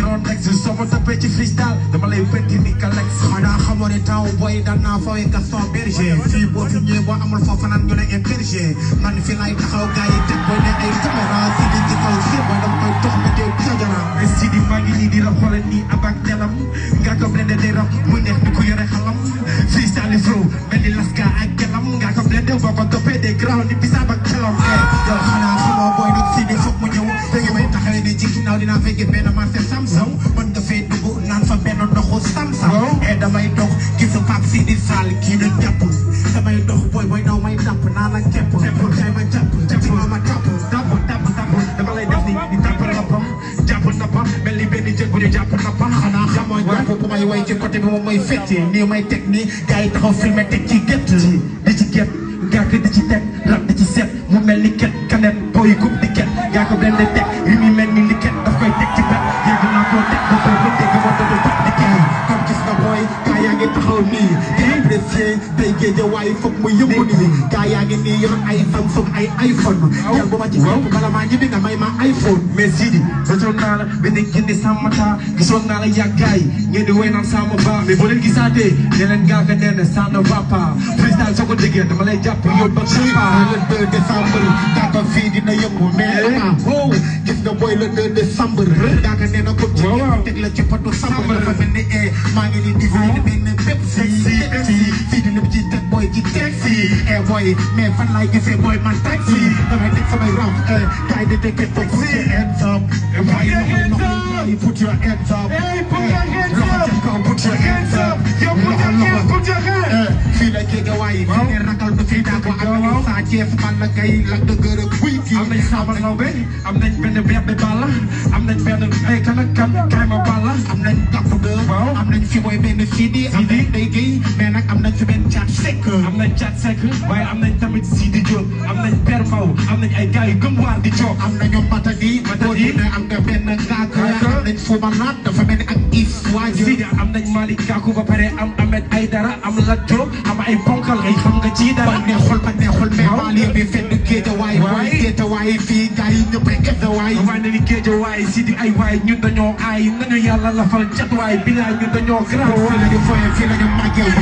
ron next sama tapé ci freestyle dama lay pétti ni kalex xanaa xamoo ne taw boy daan naa fawee Gaston Berger fii boo fi ñëwee boo amul foofu naan ñu ne berger man fi lay taxaw gars yi teg boy ne ay caméra si di ci kaw si boy dama koy dox ba teew cajana si di maa ngi nii di la xoolal nii abak telam nga ko blende day rap muy neex ni ko yore xalam freestyle flow mel ni laska ak gelam nga ko blende boo ko toppee des grands ni bisaab ak xelam yow xanaa xamoo boy nag si di foog mu ñëw fekk may taxawee ne ci ginnaaw dinaa fekkee benn marché Samsung mën nga fee dugg naan fa benn ndoxu Samsung damay dox gisu Pape Sidi Sall kii na jàpp damay dox boy daw may tàpp naa la kepp xëy ma jàpp ma tàpp dama lay def ni di tàpp nappam jàpp nappam mel ni benn jëg bu ñu jàpp nappam xanaa xamoo jàpp bu may way ci côté bi moom mooy fecce nii may teg nii gars yi taxaw filmé teg ci gett di ci get gàkk di ci teg rab di ci set mu mel ni ket kanet booy coupe di ket gaa ko blende teg ri mi mel ni li ket daf koy teg ci bet yéeg naa koo teg ba koy ba dégg ma dodo bat di ket comme gis nga booy gaa yaa ngi taxaw nii di apprécié tey géeja waaye foog mu yëngu nii gaa yaa ngi nii yor ay Samsung ay iPhone yàlla bu ma ci bopp bala maa ñibbi nga may ma iPhone mais Sidi bëtoon naa la benn gindi sàmmata gisoon naa la yàggaay ngeen di woy naan sama ba mais boo leen gisaatee ne leen gaa ka nee na ça ne va pas freestyle soo ko déggee dama lay jàpp yóbbu ba le 2 décembre daaka fii dina yëngu mais gis nga booy le 2 décembre daaka nee na ko ci teg la ci patu samb dafa mel ni maa ngi ni di benn Pepsi fii dina ci teg booy ci taxi booy mais fan laay gisee booy man taxi damay teg samay raf kaay di teg ko put your hands up waaye put your hands up loxo ca kaw put your hands up loxo fii la jege waaye fii ne ragal du fii daa ko am saa ceef man la kay la dëgër buy kii am nañ xamal law be am nañ benn bébé balla am nañ benn ay kan ak kan kay ma balla am nañ gàpp de am nañ fi mooy benn Sidi am nañ day géy mais nag am nañ fi benn Thiat Seck am nañ Thiat Seck waaye am nañ tamit Sidi Diop am nañ Père Mbaw am nañ ay gars yu gëm waar di jox am nañu Matadi ne am nga benn ngaak am nañ Fouba Naat dafa mel ni ak Is Waajo Sidi am nañ Malick Gakou ba pare am Ahmed Aïdara am Lat Diop am ay ponkal ay xam nga ci dara ba neexul mais Mali bi fenn géeja waay géeja waay fii gars yi ñëpp ay géeja waay waaye na ni géeja waay Sidi ay waay ñun dañoo aay nañu yàlla lafal cat waay bilaay ñun dañoo grand fii la ñu foyee fii la ñu màggee bu